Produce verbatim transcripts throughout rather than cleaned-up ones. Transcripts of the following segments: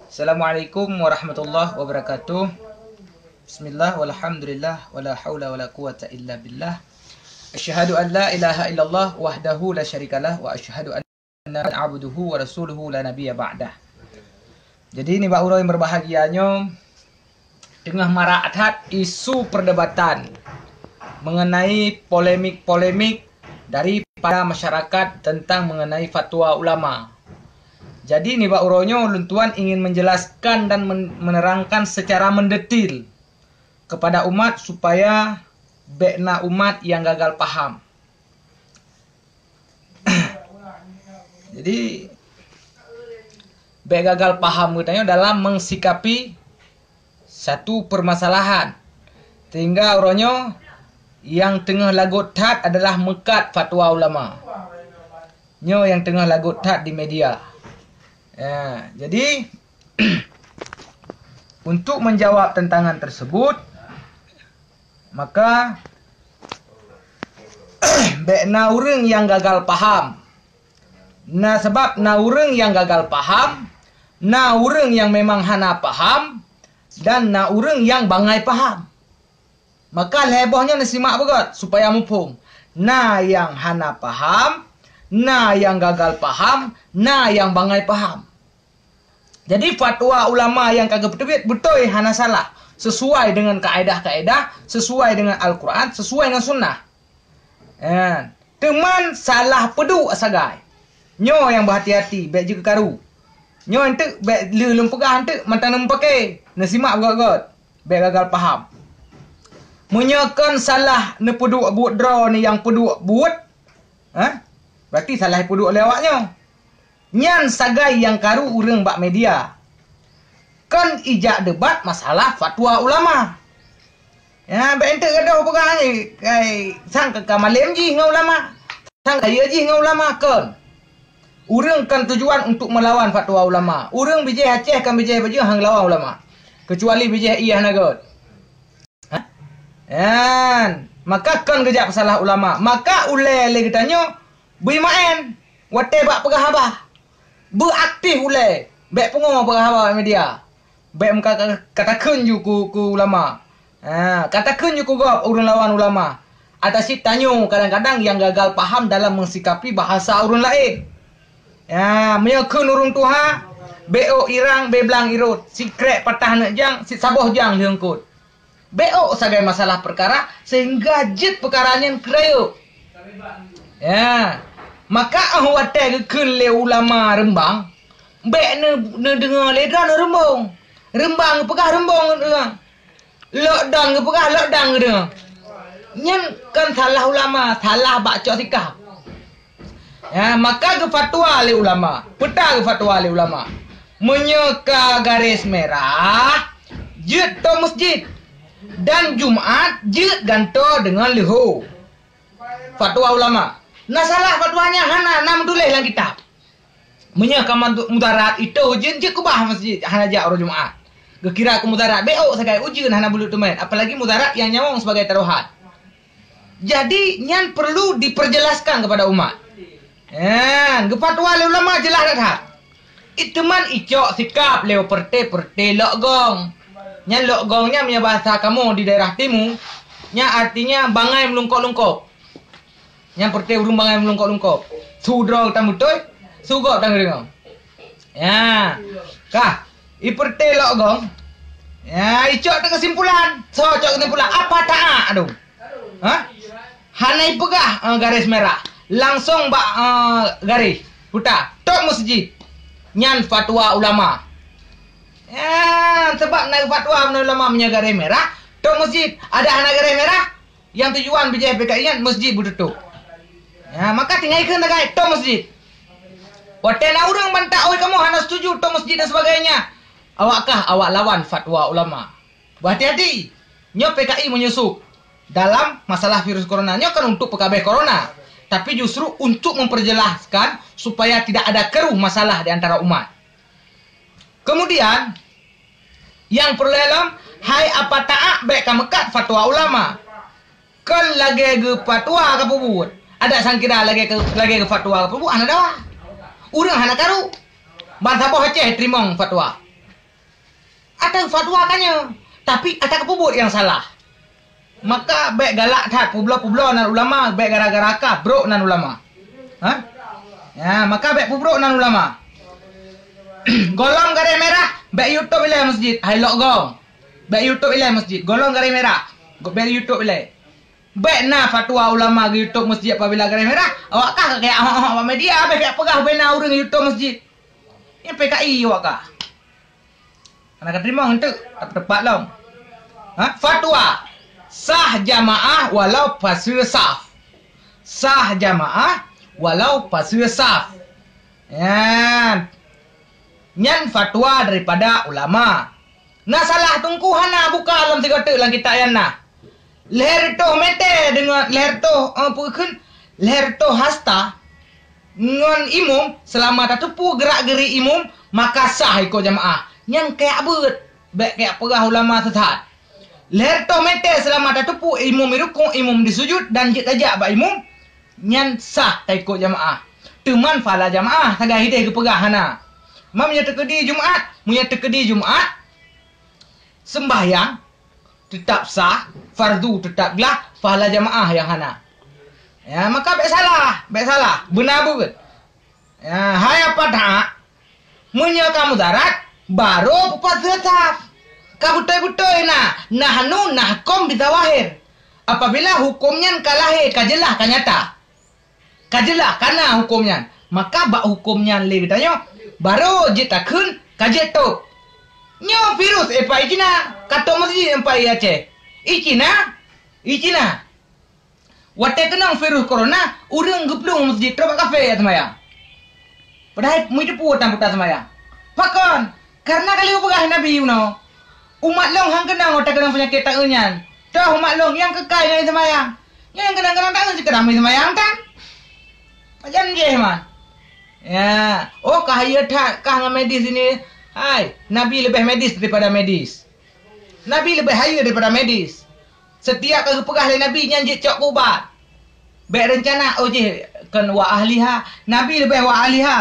Assalamualaikum warahmatullahi wabarakatuh. Bismillah, walhamdulillah, wala haula wala quwata illa billah. Asyhadu an la ilaha illallah wahdahu la syarikalah, wa asyhadu anna abduhu wa rasuluhu la nabiyya ba'dah. Jadi, nibak uroe nyang berbahagia nyoe, teungoh marak that isu perdebatan mengenai polemik-polemik daripada masyarakat tentang mengenai fatwa ulama. Jadi, nibak uroe nyoe, lôn tuan ingin menjelaskan dan men-, menerangkan secara mendetil kepada umat supaya bék na umat nyang gagal paham. Jadi, bék gagal paham geutanyoe dalam mengsikapi satu permasalahan. Sehingga uroe nyoe nyang teungoh lagot that adalah meukat fatwa ulama. Nyoe nyang teungoh lagot that di media. Ya, jadi, untuk menjawab tantangan tersebut, maka bék na ureuëng nyang gagal paham. Na, sabab na ureuëng nyang gagal paham, na ureuëng nyang memang hana paham, dan na ureuëng nyang bangai paham. Maka lhée boh nyoe neusimak beugét supaya muphom. Na nyang hana paham, na nyang gagal paham, na nyang bangai paham. Jadi, fatwa ulama nyang ka geupeuteubiet beutôi hana salah, sesuai dengan kaedah-kaedah, sesuai dengan Al-Quran, sesuai dengan Sunnah. Eh, teuman salah peuduek sagai. Nyoe nyang beuhati-hati, bék jeuet keu karu. Nyoe enteuk bék lheueh lôn peugah enteuk mantong neumeupaké, neusimak beugét-gét, bék gagal paham. Meunyoe kon salah neupeuduek buet droeneuh nyang peuduek buet, eh, berarti salah peuduek lé awak nyoe. Nyan sagai nyang karu ureuëng bak media. Kon ijak debat masalah fatwa ulama. Ya, bék enteuk gadoh peugah, eh, kai, sang ka, ka malém jih ngon ulama. Sang ka yue jih ngon ulama, kon. Ureuëng kon tujuan untuk melawan fatwa ulama. Ureuëng bijéh Aceh kon bijéh bajeue han lawan ulama. Kecuali bijéh ié hana gét. Ha? Nyan, maka kon geujak peusalah ulama. Maka ulée lé geutanyoe beuimaén watée bak peugah haba. Beuaktif ulée, bék pungo peugah haba bak media. Bék meuka-, ka-, katakheun ju keu, keu ulama. Ha, katakheun ju keu gob ureuëng lawan ulama. Ata cit tanyoe kadang-kadang nyang gagal paham dalam meusikapi bahasa ureuëng laén. Ya, meunyoe kheun ureuëng tuha, bék ôk irang, bék blang irot, sikrék patah neuk jang, sit saboh jang lheueh eungkot. Bék ôk sagai masalah peukara sehingga jeuet peukara nyan keurayeuk. Ya, maka óh watée geukheun lé ulama reumbang, bék neu-, neudeungoe lé droeneuh reumbong. Reumbang geupeugah reumbong geudeungoe. Lockdown geupeugah lockdown geudeungoe. Nyan kon salah ulama, salah bak cok sikap. Ya, maka geufatwa lé ulama. Peue ta geufatwa lé ulama? Meunyoe ka garis merah, jeuet tom masjid. Dan Jumat jeuet gantoe deungon leuho. Fatwa ulama. Na salah fatwanya? Hana, na meutuléh lam kitab. Meunyoe ka mantu-, mudarat, itôh ujeuen, jeuet keubah masjid, hana jak uroe Jumat. Geukira keu mudarat, bék ôk sagai ujeuen hana buleuen teumé, apalagi mudarat nyang nyawöng sibagai tarohan. Jadi, nyan perlu diperjelaskan kepada umat. Nyan, geufatwa lé ulama jeulaih that-that. Iteman icok sikap lé peureté-peureté lok gong. Nyan lok gong nyan meunyoe bahasa kamoe di daerah timu, nyan artinya bangai meulungkop-lungkop. Nyan peureté ureuëng bangai meulungkop-lungkop. Su droe tan beutôi, su gob tan geudeungoe. Ya. Kah, ipeureté lok gong. Ya, icok teuh keusimpulan. Soe cok keusimpulan? Apa taat dong? Ha? Hana ipeugah, eh, garis merah. Langsong bak, eh, garis. Puta. Tok masjid. Nyan fatwa ulama. Ya, sebab na fatwa ulama meunyoe garis merah, tok masjid. Ada hana garis merah, nyang tujuan bijéh P K I nyan masjid beututôp. Ya, maka tinggai kheun sagai tok masjid. Watée na ureuëng bantah, "Oi, kamoe hana setuju tok masjid dan sebagainya." Awak kah awak lawan fatwa ulama. Berhati-hati. Nyoe P K I menyusup dalam masalah virus corona. Nyoe kan untuk peukabeh corona, tapi justru untuk memperjelaskan supaya tidak ada keruh masalah di antara umat. Kemudian, nyang peureulée lom, hai apa taat bék ka meukat fatwa ulama. Kon lagée geufatwa ka peubuet. Adak sangkira lagée ke, lagée geufatwa ka peubuet, hana dawa. Ureuëng hana karu. Ban saboh Aceh teurimong fatwa. Ata fatwa ka nyoe, tapi ata keupeubuet nyang salah. Maka bék galak that, peubloe-peubloe nan ulama, bék gara-gara kah brok nan ulama. Ha? Ya, maka bék peubrok nan ulama. Gohlom garéh merah, bék yue tôb ilée masjid, hai lok gong. Bék yue tôb ilée masjid, gohlom garéh merah. Go-, bék yue tôb ilée. Bék na fatwa ulama geuyue tôb masjid apabila garéh merah, awak kah ka kajak hok-hok bak media, bék kajak peugah bubena ureuëng yue tôb masjid. Nyan P K I awak kah. Hana ka teurimong eunteuk, tapi tepat lom. Ha? Fatwa, sah jamaah walau pasoe saf. Sah jamaah walau pasoe saf. Nyan. Nyan fatwa daripada ulama. Na salah teungku hana, buka lom sigoe teuk lam kitab nyan na. Lhée reutôh meter deungon lhée reutôh, eh, peue kheun, lhée reutôh hasta ngon imum, seulama tateupeue geurak-geurik imum, maka sah iko jamaah. Nyan kajak beuet, bék kajak peugah ulama sesat. Lhée reutôh meter seulama tateupeue imum di rukuk, imum di sujud dan jeuet tajak bak imum, nyan sah taikot jamaah. Teuman pahala jamaah sagai hideh geupeugah hana. Ma meunyoe teukeudi Jumat, meunyoe teukeudi Jumat, seumbahyang teutap sah, fardu teutap glah, pahala jamaah nyang hana. Ya, maka bék salah, bék salah, beuna beuet. Ya, hai apa that, meunyoe ka mudarat, barô peupasoe saf. Ka beutôi-beutôi na, nahnu nahkum bizawahir. Apabila huköm nyan ka lahé, ka jeulaih, ka nyata. Ka jeulaih, ka na huköm nyan. Maka bak huköm nyan lé geutanyoe, barô jeuet takheun, ka jeuet tôb. Nyoe virus, eh, pai Cina, ka tôb masjid, eh, pai Aceh. I Cina, i Cina. Watée keunong virus corona, ureuëng geuplueng masjid trok bak kafé jak seumayang. Padahai meuteupeue tan peue seumayang. Pakon? Karena ka lheueh geupeugah Nabi unoe, "Umat lôn han keunong watée keunong peunyakét taeu nyan. Toh umat lôn nyang keukai ngon seumayang. Nyang keunong-keunong taeu cit keudroe seumayang tan." Pajan jih man. Ya, oh, kah hayeue that kah ngon medis ini. Hai, Nabi leubeh medis daripada medis. Nabi leubeh hayeue daripada medis. Setiap ka geupeugah lé Nabi nyan jeuet cok ubat. Bék reuncana, oh jih kon wa ahliha. Nabi leubeh wa ahliha.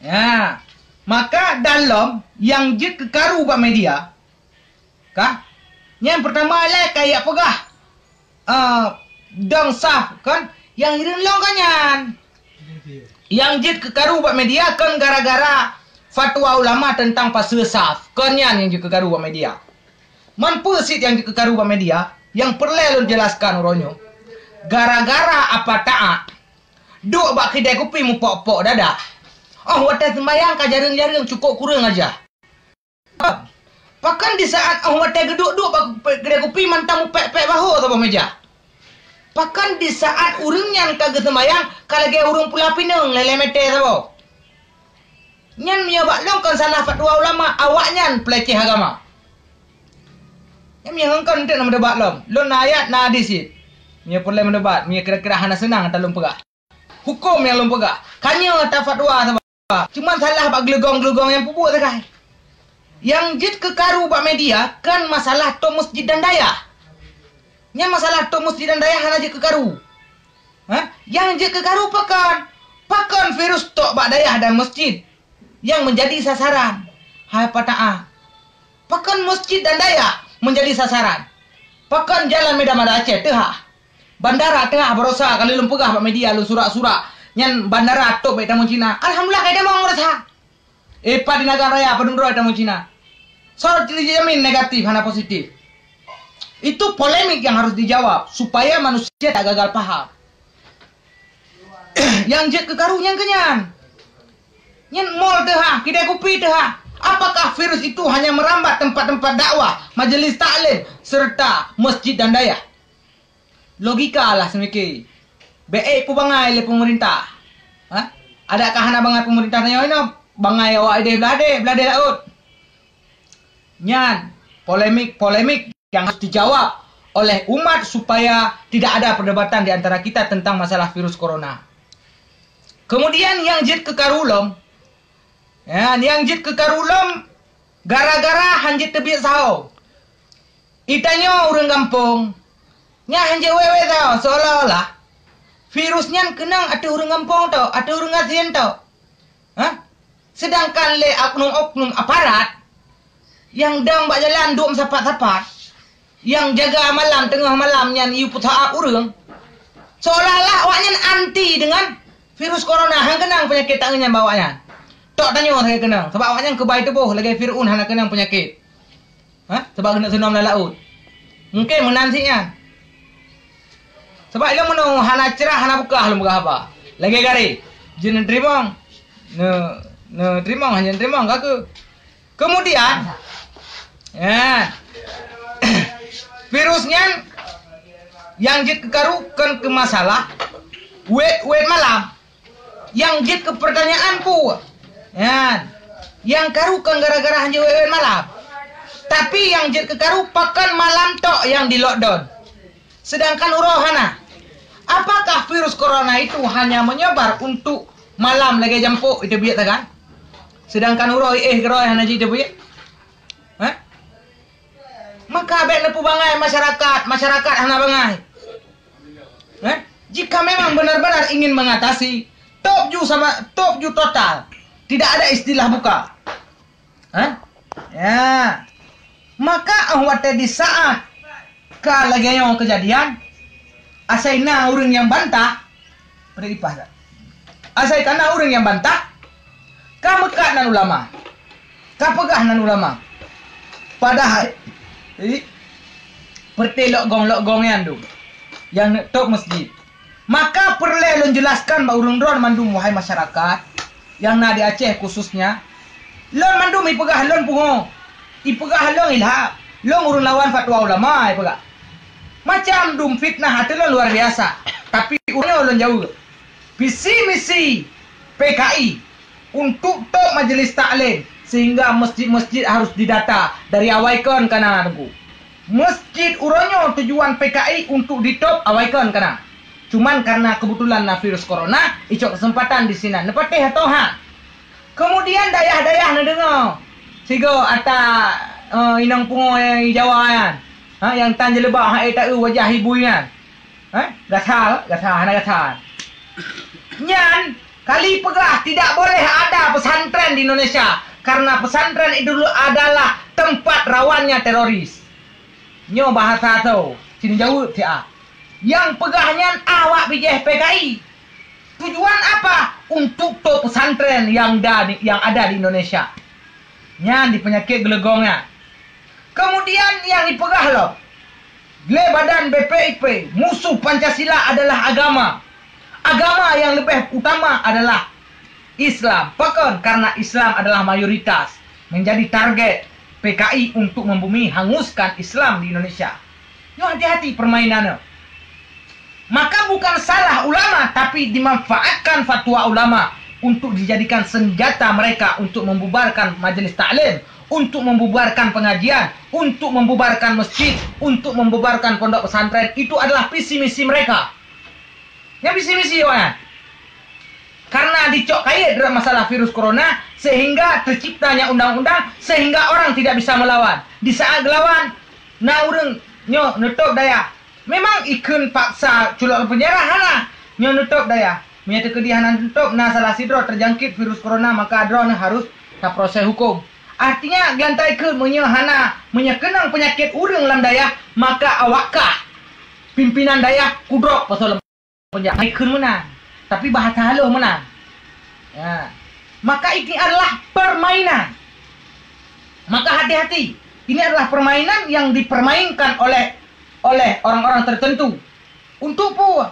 Ya. Maka dan lom nyang jeuet keu karu bak media, kah? Nyang peurtama lé kajak peugah, eh, dong saf, kon? Nyang hireuen lom kon nyan. Nyang jeuet keu karu bak media kon gara-gara fatwa ulama teuntang pasoe saf. Kon nyan nyang jeuet keu karu bak media. Man peue cit nyang jeuet keu karu bak media, nyang peureulée lôn jelaskan uroe nyoe. Gara-gara apa taat, duek bak kidai kupi mupok-pok dada. Oh, watée seumayang ka jareueng-jareueng cukôp kureueng aja. Pakon di saat oh watée geuduek-duek bak kidai kupi mantong mupék-pék bahô saboh meja? Pakon di saat ureuëng nyan ka geuseumayang ka lagée ureuëng pula pineung lhée-lhée meter saboh? Nyan meunyoe bak lôn kon salah fatwa ulama, awaknyan peuleceh agama. Nyan meunyoe kon enteuk na meudebat lom, lôn na ayat, na hadis cit. Meunyoe peureulée meudebat, meunyoe kira-kira hana seunang ata lôn peugah. Huköm nyang lôn peugah. Ka nyoe ata fatwa saban. Cuman salah bak geuleugong-geuleugong nyang peubuet sagai. Nyang jeuet keu karu bak media kan masalah tôb masjid dan dayah. Nyan masalah tôb masjid dan dayah hana jeuet keu karu. Ha? Nyang jeuet keu karu pakon? Pakon virus tôb bak dayah dan masjid nyang meunjadi sasaran? Hai pataah. Pakon masjid dan dayah meunjadi sasaran? Pakon jalan Medan Banda Aceh teuhah? Bandara teuhah barosa ka lheueh lôn peugah bak media lôn surak-surak nyan bandara tôb bék tamong Cina. Alhamdulillah ka itamong barosa. Eh, pat di Nagan Raya padum droe tamong Cina. Soe jijamin negatif hana positif? Itu polemik yang harus dijawab supaya manusia tak gagal paham. Nyang jeuet keu karu nyan keu nyan. Nyan mall teuhah, kidai kupi teuhah. Apakah virus itu hanya merambat tempat-tempat dakwah, majelis taklim, serta masjid dan dayah? Logika lah seumike. Bék ék peubangai lé peumeurintah. Ha? Adakah hana bangai peumeurintah tanyoe inoe? Bangai awak idéh blah deh, blah deh laôt. Nyan polemik-polemik yang harus dijawab oleh umat supaya tidak ada perdebatan di antara kita tentang masalah virus corona. Kemudian nyang jeuet keu karu lom, ya, nyang jeuet keu karu lom gara-gara han jeuet teubiet saho. Itanyoe ureuëng gampông, nyan han jeuet wéh-wéh saho, seolah-olah virus nyan keunong ateueh ureuëng gampông tok, ateueh ureuëng gasien tok. Ha? Seudangkan lé oknum-oknum aparat nyang dong bak jalan duek meusapat-sapat, nyang jaga malam teungoh malam nyan yue peusaab ureuëng, seolah-olah awaknyan anti deungon virus corona, han keunong peunyakét tanyoe nyan bak awaknyan. Tok tanyoe sagai keunong, sabab awaknyan keubai tuboh lagée Fir'aun hana keunong peunyakét. Hah? Sabab keuneuk seunong lam laôt. Mungken meunan cit nyan. Sabab ilôn meunyoe hana ceurah, hana bukah lôn peugah haba. Lagée gari, jeuet neuteurimong, ne, neuteurimong, hana neuteurimong ka keuh. Keumudian, ya, virus nyan nyang jeuet keu karu kon keu masalah wet-wet malam. Nyang jeuet keu peurtanyaan peue? Nyan, nyang karu kon gara-gara hanjeuet wet-wet malam. Tapi nyang jeuet keu karu pakon malam tok nyang di lockdown, seudangkan uroe hana. Apakah virus corona itu hanya menyebar untuk malam lagée jampôk iteubiet sagai, seudangkan uroe éh keudroe hana jiteubiet? Hah? Maka bék neupeubangai masyarakat, masyarakat hana bangai. Eh? Jika memang benar-benar ingin mengatasi, top ju sama, top ju total. Tidak ada istilah buka. Eh? Ya. Maka 'oh watée di saat ka lagée nyoe keujadian, asai na ureuëng nyang bantah, Pada ipah that. Asai ka na ureuëng nyang bantah, ka meukat nan ulama, ka peugah nan ulama. Padahai, eh, peureuté lok gong-lok gong nyan dum, nyang neutôb masjid. Maka peureulée lôn jeulaskan bak ureuëng droe mandum, wahai masyarakat nyang na di Aceh khususnya, lôn mandum ipeugah lôn pungo, ipeugah lôn ilham, lôn ureuëng lawan fatwa ulama ipeugah. Macam dum fitnah ateueh lôn luar biasa, tapi uroe nyoe lôn jaweueb. Visi misi P K I untuk top majelis taklim, sehingga masjid-masjid harus didata dari awai kon kana teungku. Masjid uroe nyoe tujuan P K I untuk ditop awai kon kana. Cuman karena kebetulan na virus corona, icok kesempatan di sinan. Neupatéh atau ha? Kemudian dayah-dayah neudeungoe sigoe ata, eh, inong pungo nyang Jawa nyan, ha, nyang tan jeuleubab hai taeu wajah ibu nyan. Eh, gata, gata, hana gata. Nyan kali peugah tidak boleh ada pesantren di Indonesia karena pesantren itu dulu adalah tempat rawannya teroris. Nyoe bahasa tho, sini jaweueb siat. Nyang peugah nyan awak bijéh P K I. Tujuan apa? Untuk top pesantren yang da, yang ada di Indonesia. Nyan di peunyakét geuleugong nyan. Kemudian nyang ipeugah lom lé badan B P I P, musuh Pancasila adalah agama. Agama yang lebih utama adalah Islam. Pakon? Karena Islam adalah mayoritas, menjadi target P K I untuk membumi hanguskan Islam di Indonesia. Nyoe hati-hati permainannya. Maka bukan salah ulama, tapi dimanfaatkan fatwa ulama untuk dijadikan senjata mereka untuk membubarkan majelis taklim, untuk membubarkan pengajian, untuk membubarkan masjid, untuk membubarkan pondok pesantren. Itu adalah visi misi mereka. Nyan visi misi awaknyan. Karena dicok kayèe dalam masalah virus corona, sehingga terciptanya undang-undang, sehingga orang tidak bisa melawan. Di saat gelawan, na ureuëng nyoe neutôb dayah. Memang ikheun paksa culok lam penjara hana, nyoe neutôb dayah. Meunyoe teukeudi hana neutôb, na salah sidroe terjangkit virus corona, maka droeneuh harus taproses hukum. Artinya, geulantai kheun meunyoe hana, meunyoe keunong peunyakét ureuëng lam dayah, maka awak kah pimpinan dayah kudrop pasal lam penjara. Hai kheun meunan, tapi bahasa halus meunan. Ya. Maka ini adalah permainan. Maka hati-hati, ini adalah permainan yang dipermainkan oleh, oleh orang-orang tertentu. Untuk peue?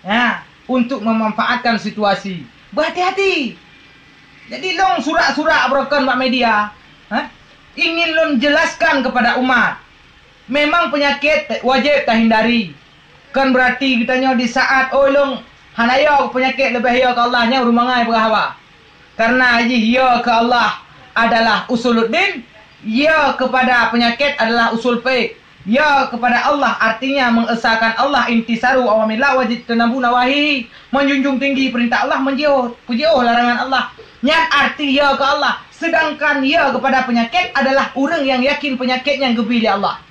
Ya, untuk memanfaatkan situasi. Berhati-hati. Jadi lôn surak-surak beurokon bak media, ha? Ingin lôn jelaskan kepada umat. Memang peunyakét wajéb tahindari. Kon beurati geutanyoe di saat, "Oh, lôn hana yo peunyakét, leubeh yo keu Allah," nyan ureuëng mangai peugah haba. Karena jih yo keu Allah adalah usuluddin, yo kepada peunyakét adalah usul fiqh. Yo kepada Allah artinya mengesahkan Allah, intisaru awamirillah, wajtinabu nawahi, menjunjung tinggi perintah Allah, menjauh, peujiôh larangan Allah. Nyan arti yo keu Allah. Sedangkan yo kepada peunyakét adalah ureuëng nyang yakin peunyakét nyan geubi lé Allah.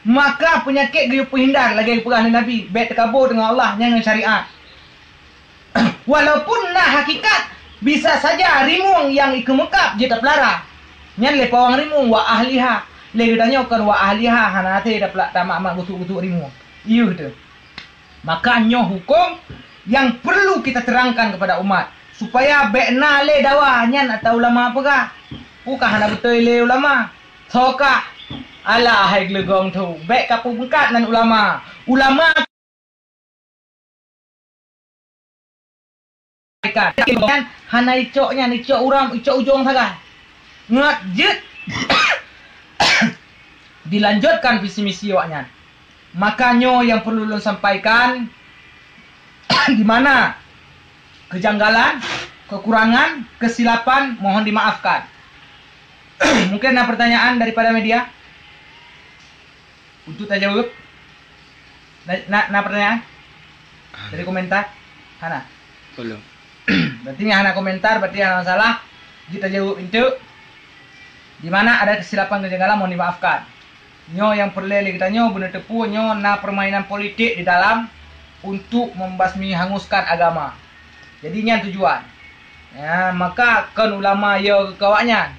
Maka peunyakét geuyue peuhindar lagée geupeugah lé Nabi, bék teukabô deungon Allah nyan ngon syariat. Walaupun na hakikat Bisa saja rimueng nyang ikeumeukab jeuet tapeulara. Nyan lé pawang rimueng wa ahliha. Lé geutanyoe kon wa ahliha, hana até tapeulara, tamat-mat gusuk-gusuk rimueng. Iyeuh teuh. Maka nyoe huköm nyang perlu kita terangkan kepada umat, supaya bék na lé dawa nyan ata ulama peugah, "Peue ka hana beutôi lé ulama? Soe kah?" Alah hai geuleugong tho, bék kapeubeukat nan ulama. Ulama nyan hana icok nyan, icok uram, icok ujong sagai. Ngat jeuet dilanjutkan visi misi awaknyan. Maka nyoe nyang perlu lôn sampaikan, di mana kejanggalan, kekurangan, kesilapan, mohon dimaafkan. Mungkin na pertanyaan daripada media untuk tajaweueb? Na, na, na pertanyaan? Dari komentar? Hana? Belum. Berarti nyang hana komentar, berarti hana masalah. Jeuet tajaweueb enteuk. Di mana ada kesilapan kejanggalan, mohon dimaafkan. Nyoe nyang peureulée lé geutanyoe beuneuteupeu nyoe na permainan politik di dalam untuk membasmi hanguskan agama. Jadi nyan tujuan. Ya, maka kon ulama yo keu awaknyan.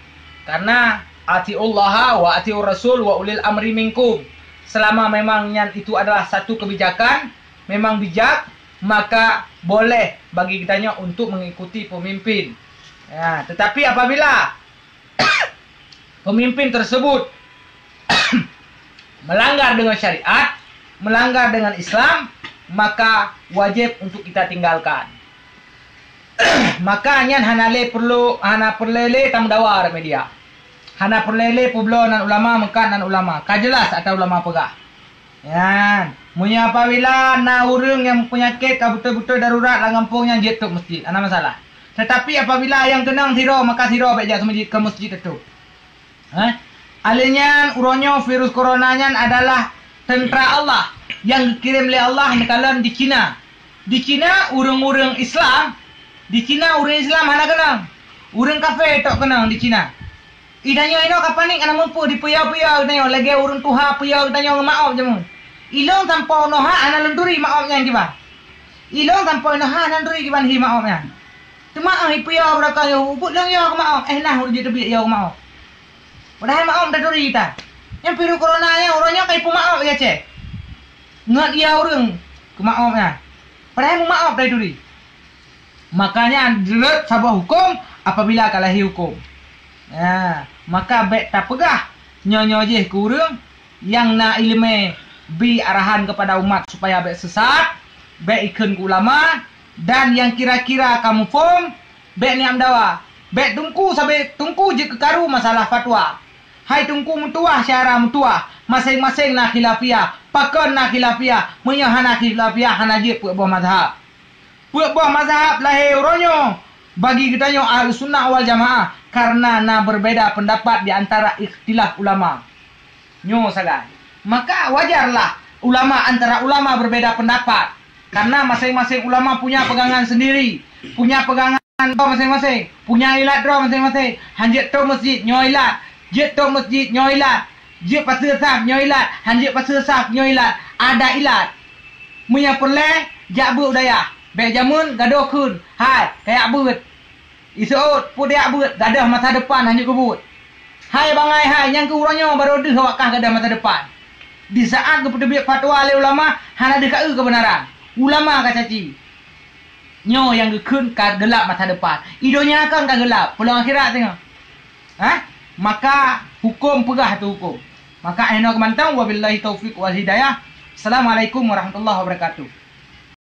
Karena atiullaha wa atiur rasul wa ulil amri minkum. Selama memang nyan itu adalah satu kebijakan, memang bijak, maka boleh bagi geutanyoe untuk mengikuti pemimpin. Ya, tetapi apabila pemimpin tersebut melanggar dengan syariat, melanggar dengan Islam, maka wajib untuk kita tinggalkan. Maka nyan hana lé perlu, hana peureulée lé tameudawa awak media. Hana peureulée lé peubloe nan ulama, meukat nan ulama. Ka jeulaih ata ulama peugah. Nyan, meunyoe apabila na ureuëng nyang peunyakét ka beutôi-beutôi darurat lam gampông nyan, jeuet tôb meuseujid, hana masalah. Tetapi apabila nyang keunong sidroe, maka sidroe bék jak seumeujid, keu meuseujid teuh. Hah? Alèh nyan, uroe nyoe virus corona nyan adalah teuntra Allah nyang geukirém lé Allah neukalon di Cina. Di Cina, ureuëng-ureuëng Islam, di Cina, ureuëng Islam hana keunong. Ureuëng kafé tok keunong di Cina. Idanyoe inoe ka panik hana meupeu dipeuyao-peuyao geutanyoe lagée ureuëng tuha peuyao geutanyoe ngon maôb jameun. Ilôn sampoe inoe ha hana lôn turi maôb nyan kiban. Ilôn sampoe inoe ha hana lôn turi kiban hi maôb nyan. Teuma ah ipeuyao beuraka nyoe ubit lôn yo keu maôb, eh nah ureuëng jiteubiet yo keu maôb. Padahai maôb taturi ita. Nyang virus corona nyan uroe nyoe ka ipeumaôb i Aceh. Ngon iya ureuëng keu maôb nyan. Padahai meumaôb taturi. Makanya jeuet saboh huköm apabila ka lahé huköm. Ya, maka bék tapeugah nyoe-nyoe jih keu ureuëng nyang na iéleumé, bi arahan keupada umat supaya bék sesat, bék ikheun keu ulama, dan nyang kira-kira ka muphom, bék niyak meudawa. Bék teungku sabe teungku jeuet keu karu masalah fatwa. Hai teungku meutuwah syara meutuwah, maséng-maséng na khilafiah. Pakon na khilafiah? Meunyoe hana khilafiah, hana jeuet peuet boh mazhab. Peuet boh mazhab lahé uroe nyoe bagi geutanyoe Ahlussunnah wal Jamaah, karena na berbeda pendapat di antara ikhtilaf ulama. Nyoe sagai. Maka wajarlah ulama antara ulama berbeda pendapat, karena maséng-maséng ulama punya pegangan sendiri, punya pegangan droe maséng-maséng, punya ilat droe maséng-maséng. Han jeuet tôb meuseujid nyoe ilat, jeuet tôb meuseujid nyoe ilat, jeuet paseue saf nyoe ilat, han jeuet paseue saf nyoe ilat. Ada ilat. Meunyoe peureulée, jak beuet u dayah. Bék jameun gadôh kheun, hai, kajak beuet. Iseuôt, peue jak beuet, gadôh masa depan hana jeuet keubuet. Hai bangai hai, nyang keu uroe nyoe barô deuh awak kah gadôh masa depan. Di saát geupeuteubiet fatwa lé ulama, hana deuh ka eu keubeunaran. Ulama ka caci. Nyoe nyang geukheun ka geulap masa depan. I donya kan ka geulap, peuleueng akhirat singoh. Hah? Maka huköm peugah teuh huköm. Maka 'oh noe keumantong, wabillahi taufiq wal hidayah. Assalamualaikum warahmatullahi wabarakatuh.